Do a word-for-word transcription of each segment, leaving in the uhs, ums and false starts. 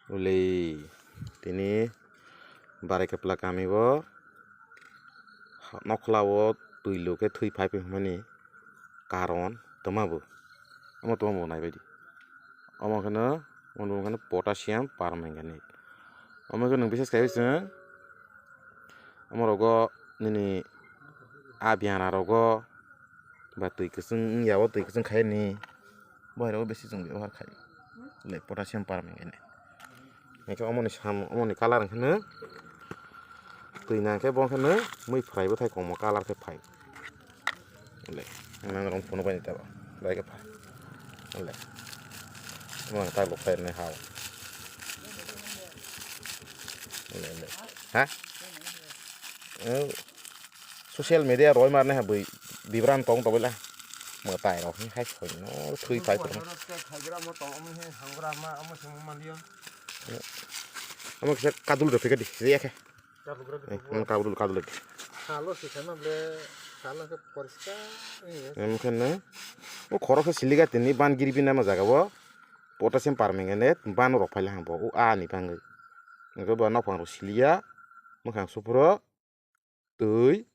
Uli tini Barai Kapla kami o nokla o twi lo khe thwi phai phai hwnmani karon tongma bo, omo tongma bo naibaidi. Omo kheno, omo kheno potassium permanganate. Omo kheno nwng bises kaiwi chwng omo rogo nini a biana rogo ba twi kwchwng wngya o twi kwchwng khai ni. Bohrok besi chwng bebohar khai le potassium permanganate. Hingke omoni sam omoni colour hingke no twi nang khe bo hingke no mui phrai bwthai komo colour khe phai. Le nang rong phunuk bai ni tebo bai khe phai. Le mo ta lok phai ne hao. Le le ha. Social media roi marne ha bui bibran tong tong la. Mo tai rok hai soi no thui tai tong. Amo kisa kadul rok phika di ya khe. Kadul rok. Kadul kadul. Salo sisa no ble salo ke poriskar. Em khen na. O khoro khe siliga tini ban giri bina ma jaga bo. Potassium permanganate ban rok phai la bo. O a ni bangwi. Nokho bo nokphang rok siliya. Mokhang supro. Twi.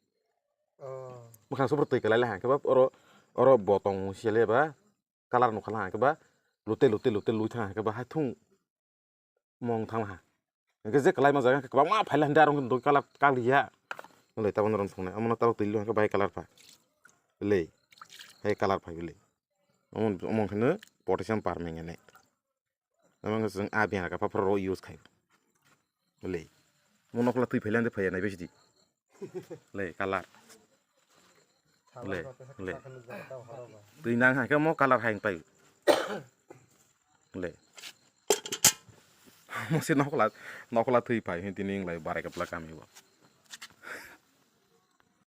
Bwkhang sobor twi kwlai le hang khe ba oro, oro botong se le ba colour nukha le hang khe ba lute lute lute lui thang hang khe ba hai thung mong thang ha. Hingke je kwlai ma jaga hingke kwbangma phai le hande aro hingke colour kaliya. Nole tabok norok thungnai omono tabok twi le hingke bahai colour phai le hai colour phai le omo omo hingke potassium permanganate. Omo wngkha chwng a biyan rok phapra rok use khai. Le. Mo nokla twi phailande phaiya nai besidi. Le colour. Le. Le. Twi nang hai khe mo colour hai pai. Le. Mo se nokla nokla twi phai hin tini nglai Barai Kapla kami bo.